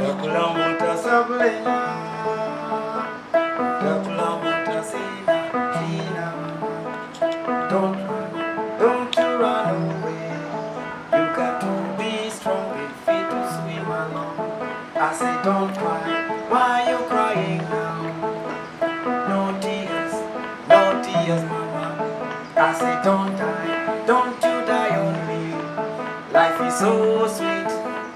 Takulamuta sablenya. Takulamuta sina, sina mama. Don't run, don't you run away. You got to be strong and fit to swim along. I say don't cry, why you crying now? No tears, no tears, mama. I say don't die, don't you die on me. Life is so sweet,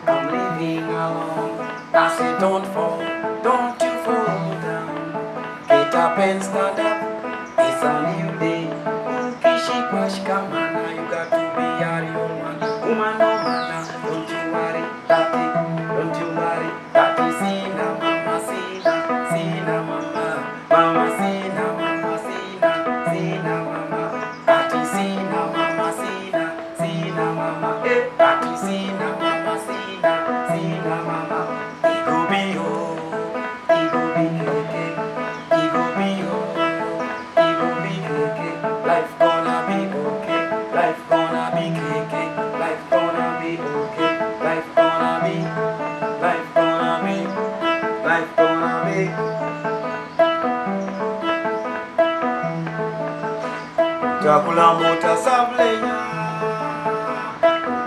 I'm living alone. I say don't fall, don't you fall down. Get up and stand up, it's a new day. Ukishikwa shikamana, you got to be a real man. Woman, no man, don't you worry, daddy, don't you worry, daddy. Sina, mama, sina, sina, mama, mama, sina, mama, sina, sina, mama, daddy, sina, mama, sina, sina, mama, eh, daddy, sina, mama, sina, sina, mama. It go be oh, it go be keke, it go be oh, it go be keke. Life gonna be okay, life gonna be keke, life gonna be okay, life gonna be, life gonna be, life gonna be. Takulamuta sablenya,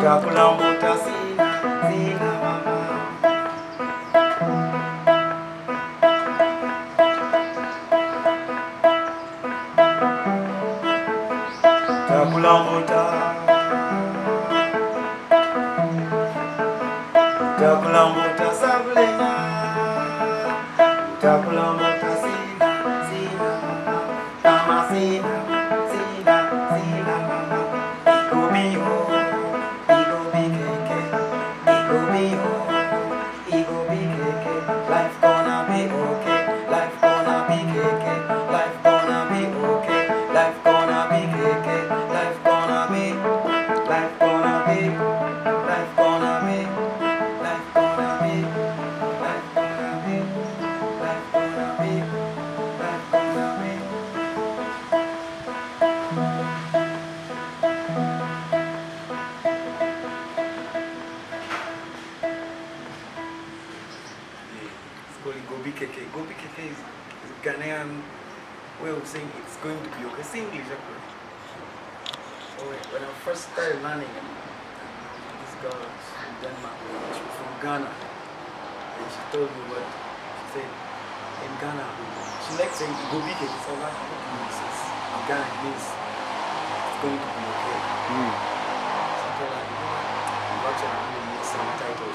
takulamuta sina, sina mama. Takulamuta, takulamuta sablenya, takulamuta sina, sina mama, mama sina, sina, sina mama. It go be oh, it go be keke, it go be oh, it go be keke. Life gonna be okay, life gonna be keke, life gonna be okay, life gonna be keke, life gonna be, life gonna be, life gonna be, life gonna be, life gonna be, life gonna be, life gonna be. It's called Gobi Keke. Gobi Keke is Ghanaian way of saying it's going to be okay. It's English actually. So when I first started learning, this girl from Denmark, she was from Ghana, and she told me what she said. In Ghana, she likes saying Gobi Keke. So like, what means in Ghana it means it's going to be okay. So I told her, you know what? You've actually given me a song title.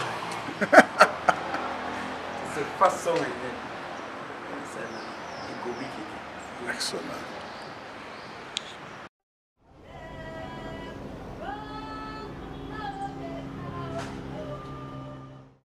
It's the first song I made. I said, Gobi Keke. Excellent.